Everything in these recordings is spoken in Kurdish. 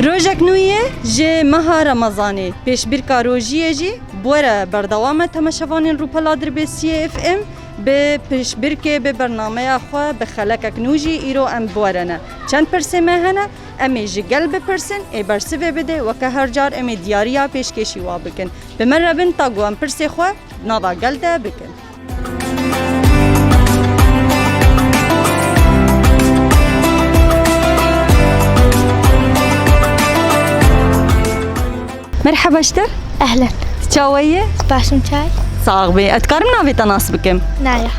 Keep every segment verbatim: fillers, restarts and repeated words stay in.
Rojek nû ye ji meha Remezanê, pêşbirka rojiyê jî bi we re berdewam e temaşevanên Rûpela Dirbêsiyê F M. Bi pêşbirkê, bi bernameya xwe, bi xelekek nû jî îro em bi we re ne. Çend pirsê me hene, em ê ji gel bipirsin, ê bersivê bide, weke her car em ê diyariya pêşkêşî wa bikin. Bi me re bin ta ku em pirsê xwe nava gel de bikin. Merheba ji te. Ehlen. Tu çawa yî? Baş im, çawa yî? Sax bî. Ez dikarim navê te nas bikim? Naya.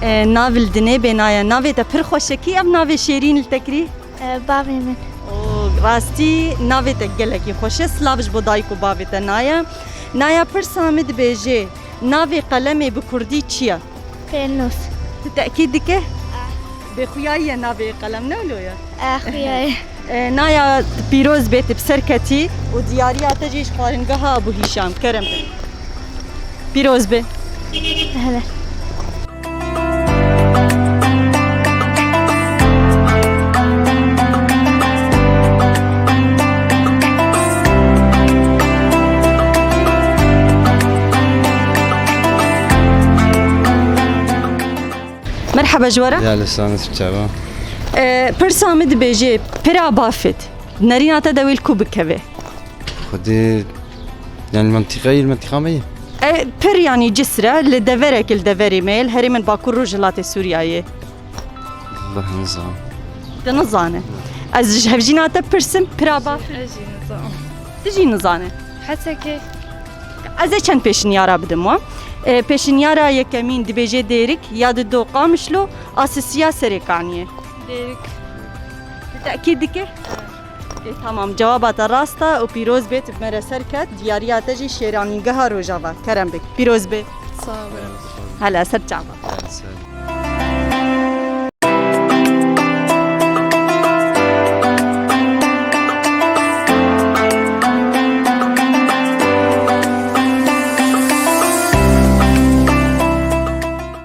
E, nav li dinê bê Naya. Navê te pir xweş e. Kî ev navê şêrîn li te kirî? E, bavê min. O, rastî navê te gelekî xweş e. Silav ji bo dayik û bavê te Naya. Naya, pirsa min dibêje, navê qelemê bi kurdî çi ye? Pênûs. Tu tekîd dike? Bêxuya ye navê qelem, ne wilo ye? E, xuya ye. E, Naya, pîroz bê, tu bi ser ketî û diyariya te jî ji xwaringeha Ebû Hîşam. Kerem be. Pîroz be. Hele. Merheba ji we re. Ya, li selamet, çawa? E, pirsa min dibêje, pira bafit, nerîna te dewê li ku bikeve? Xwedê, yani, mentiqeyê, mentiqa me ye? E, pir, yani, cisr e, li deverek, li deverê me ye, li herêmên Bakur Rojhilatê Sûriyeyê. Allah nizam. Te nizane. Ez ji hevjîna te pirsim, pira bafit. Ez jî nizam. Tu jî nizane. Hesekê. Ez ê çend pêşniyara bidim we. E, pêşniyara yekemîn dibêje Dêrik, ya dido Qamişlo, asisiya Serêkaniyê. Dêrik. Tu tekîd dike? E, tamam, cewaba te rast e û pîroz bê, tu bi me re ser ket, diyariya te jî şêranîngeha Rojava. Kerem bik. Pîroz bê. Sağ olun. Hele ser çava.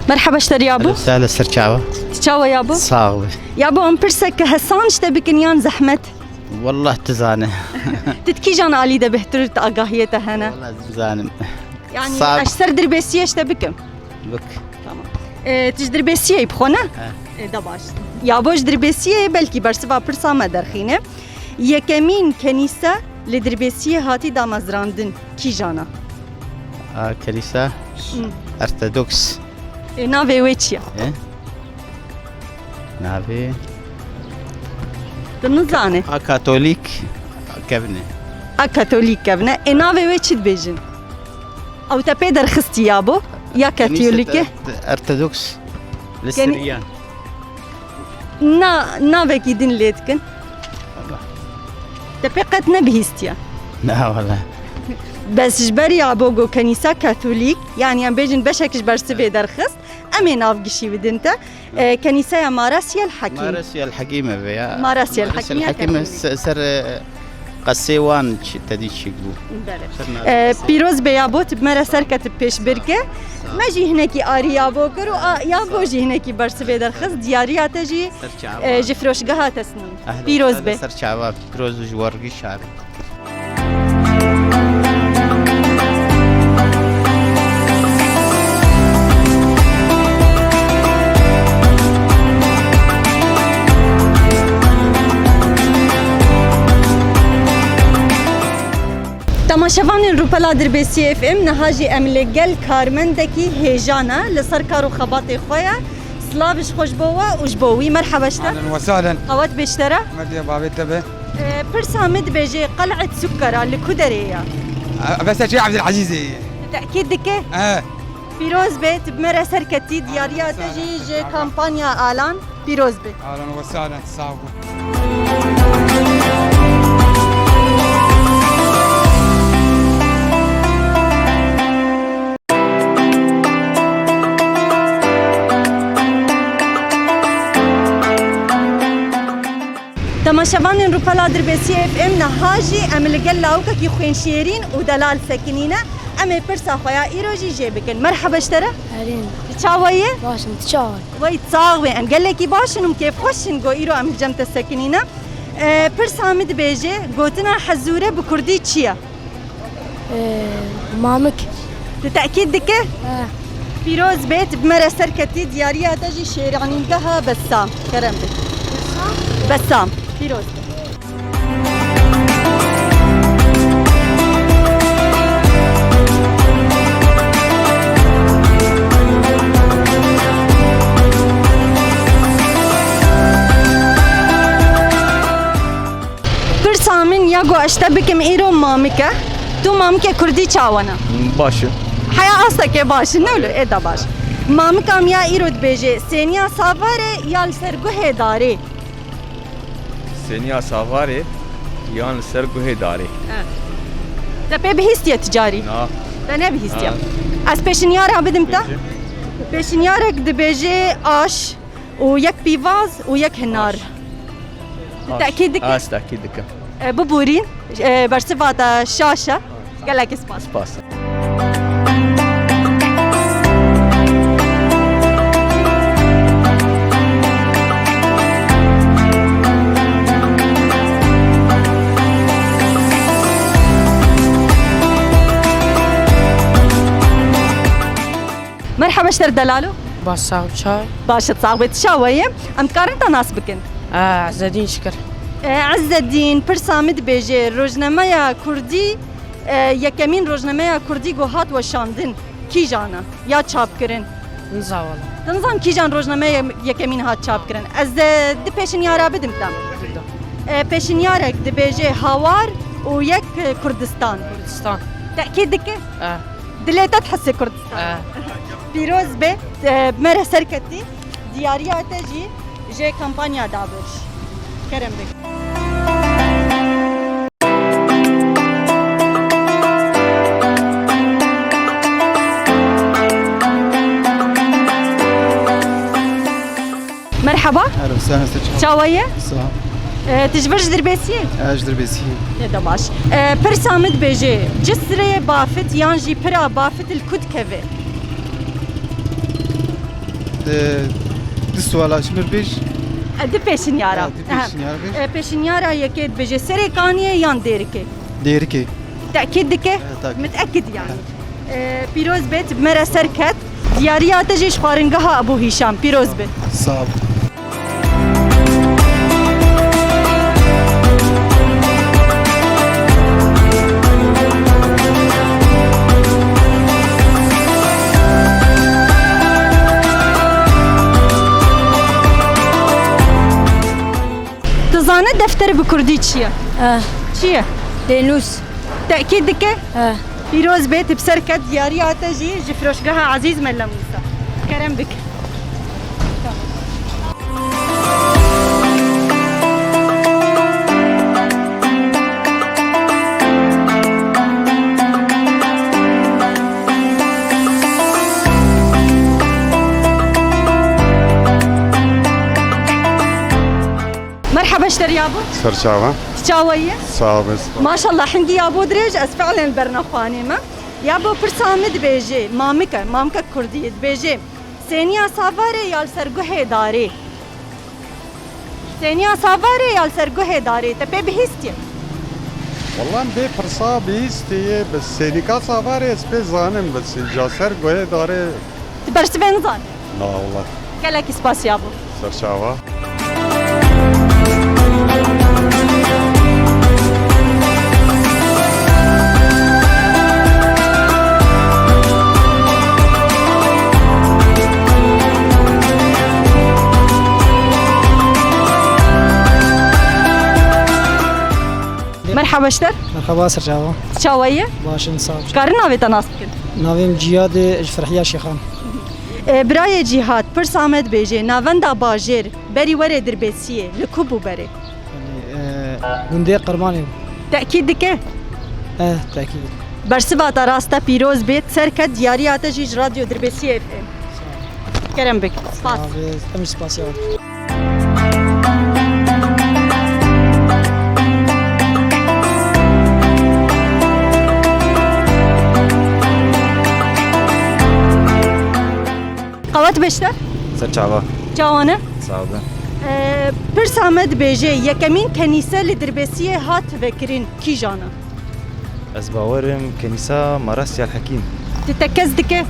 Merheba ji te re yabo. Sahla ser çava. Tu çawa yabo? Sağ ol. Yabo, em pirseke hesan ji te bikin yan zehmet? Wallah tu zane. Tu di kîjan alî de bêhtir tu agahiyê te hene? Wallah tu zanim. Yani, sağ ol. Ez ser Dirbêsiyê ji te bikim. Bik. Tamam. E, tu ji Dirbêsiyê yî bi xwe, ne? He. E, de baş. Yabo ji Dirbêsiyê belkî bersiva pirsa me derxîne. Yekemîn kenîse li Dirbêsiyê hatî damezrandin kîjan e? A, kenîsa Hı. Ortodoks. E, navê wê çi ye? E? Navê? Tu nizane. A Katolîk kevne. A Katolîk kevne. E, navê wê çi dibêjin? Ew te pê derxistî yabo? Ya Katolîk e? Ortodoks li Siryan. Na, navekî din lê dikin. Te pê qet nebihîstiye? Na, wala. Bes ji ber yabo go kenîsa Katolîk, yani em bêjin beşek ji bersivê derxist, em ê nav gişî bidin te. E, kenîseya Marasiyel Hekîm. Marasiyel Hekîm e vê ya. Marasiyel Hekîm ya Hekîm e, Katolîk. Se-, ser, e, qesê wan çi-, tedî çîk bû. Belê. Ser navê E, qesê. Pîroz bê yabo, tu bi me re serketib pêşbirkê. Sağ ol. Me jî hinekî arî yabo kir û a, yabo jî hinekî bersivê derxist. Diyariya te jî, Ser çava. E, ji firoşgeha te sinim. Ehlen, Pîroz ehlen, bê. Ser çava, pîroz û ji wergî şarê. Temaşevanên Rûpela Dirbêsiyê F M, niha jî em li gel karmendekî hêja ne, li ser kar û xebatê xwe ye. Silav ji xwe ji bo we û ji bo wî. Merheba ji te. Ahlen we sahlen. Qewet bê ji te re. Hurmetê bavê te be. E, pirsa min dibêje, Qel'et Sukkara li ku derê ye? E, Vesa Çê Ebdilezîzê ye. Tekîd dike? He. Pîroz be, tu bi me re serketî, diyariya te jî ji kampanya Alan. Pîroz be. Ahlen we sahlen, sağ ol. Temaşevanên Rûpela Dirbêsiyê F M, niha jî em li gel lawikekî xwênşêrîn û delal sekinîne. Em ê pirsa xwe ya îro jî jê bikin. Merheba ji te re. Herîn. Tu çawa yî? Baş im, tu çawa yî? Wey, sax be, em gelekî baş in û kêfxweş in, go îro em li cem te sekinîne. E, pirsa min dibêje, gotina hezûre bi kurdî çi ye? Ee, Mamik. Tu tekîd dike? He. Pîroz bê, tu bi me re ser ketî, diyariya te jî şêranîngeha Bessam. Kerem bik. Bessam? Bessam. Pîroz be. Pirsa min ya ku ez te bikim îro mamik e. Tu mamikê kurdî çawa ne? Baş e. Heya astekê baş e, ne wilo? Ê de baş. Mamika min ya îro dibêje, sêniya savarê ya li ser guhê darê? Sêniya savarê yan li ser guhê darê? He. Te pê bihîstiye ti carî? Na. Te nebihîstiye. Ha. Ez pêşinyara bidim te. Pêşin- Pêşinyarek dibêje aş û yek pîvaz û yek hinar. Aş. Aş. Tekîd dike? Ez tekîd dikim. E, biborîn, e, bersiva te şaş e. Gelekî spas. Spas. Merhaba ji te re delalo. Baş, sax ol, çawa yî? Baş e, sax be, tu çawa yî? Em dikarin te nas bikin? A, Ezzedîn Şikir. E, Ezzedîn, pirsa min dibêje, rojnameya kurdî, e, yekemîn rojnameya kurdî ku hat weşandin, kîjan e? Ya çapkirin? Niza wala. Tu nizan kîjan rojnameya yekemîn hat çapkirin? Ez, e, du pêşinyara bidim te. Bida. E, pêşinyarek dibêje Hawar û yek, e, Kurdistan. Kurdistan. Tekîd dike? E. Dilê te dihese Kurdistan. E. Pîroz be, e, me re serketî. Diyariya te jî ji kampanya Dabûr. Kerem bik. Merhaba. Alo, sen heste çawa? Çawa ye? Sağ ol. E, tu ji vir ji Dirbêsiyê? Ez ji Dirbêsiyê. Ne de baş. E, pirsa min dibêje, cisrê bafit yan jî pira bafit li ku dikeve? E, du suala ji min bêj. E, du pêşinyara. Ha, du pêşinyara bêj. Aha. E, pêşinyara yekê dibêje serê kaniyê yan dêrikê? Dêrikê. Tekîd dike? E, tekîd. Mitekid yani. E, pîroz bêt, bi me re ser ket. Diyariya te jî ji xwaringeha Ebû Hîşam. Pîroz be. Sağ ol. Tu zane defter bi kurdî çi ye? Eh. Çi ye? Pênûs. Tekîd dike? Eh. Pîroz bê, tu bi ser ket, diyariya te jî ji firoşgeha Ezîz Melle Mûsa. Kerem bik. Merhaba ji te re yabo. Ser çava. Tu çawa yî? Sağ ol. Maşallah, hingî yabo dirêj, ez fiilen bernexwanê me. Yabo, pirsa min dibêje, mamik e, mamikek kurdî ye, dibêje, sêniya savarê ya li ser guhê darê? Sêniya savarê ya li ser guhê darê, te pê bihîstiye? Wallah, em bê pirsa bihîstiye, bi sênîka savarê ez pê zanim, bi sênîka ser guhê darê. Tu bersivê nizanî? Na, wallah. Gelekî spas yabo. Ser çava. Merhaba ji te re. Merhaba, ser çava. Çawa yî? Baş in, sağ ol. Karin navê te nas bikin? Navê min Cîhad e, ji Ferhiya Şêxan. E, birayê Cîhad, pirsa me dibêje, navenda bajêr, berî were Dirbêsiyê, li ku bû berê? Yanî, e, gundê Qirmanê. Tekîd dike? Eh, tekîd. Bersiva te rast e, pîroz bêt, ser ket, diyariya te jî ji Radyo Dirbêsiyê F M. Kerem bik. Spas. Abi, em jî spasiya. Qewet be ji te. Ser çava. Çawa ne? Sağ olun. Ee, pirsa me dibêje, yekemîn kenîse li Dirbêsiyê hat vekirin, kîjan e? Ez bawerim kenîsa Marasya Hekîm. Tu tekez dike?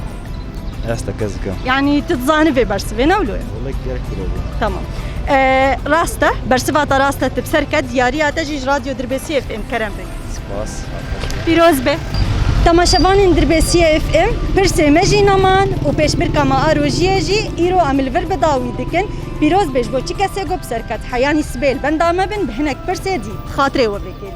Ez tekez dikim. Yani tu dizanî vê bersivê, ne wilo ye? Wele gerek bile bû. Tamam. Ee, rast e, bersiva te rast e, tu bi ser ket, diyariya te jî ji Radyo Dirbêsiyê F M, kerem be. Spas. Pîroz be. Temaşevanên Dirbêsiyê F M, pirsê me jî neman û pêşbirka me a rojiyê jî îro em li vir bi dawî dikin. Pîroz be ji bo çi kesê ku bi ser ket heyanî sibê li benda me bin, bi hinek pirsê dî. Xatirê we vekê.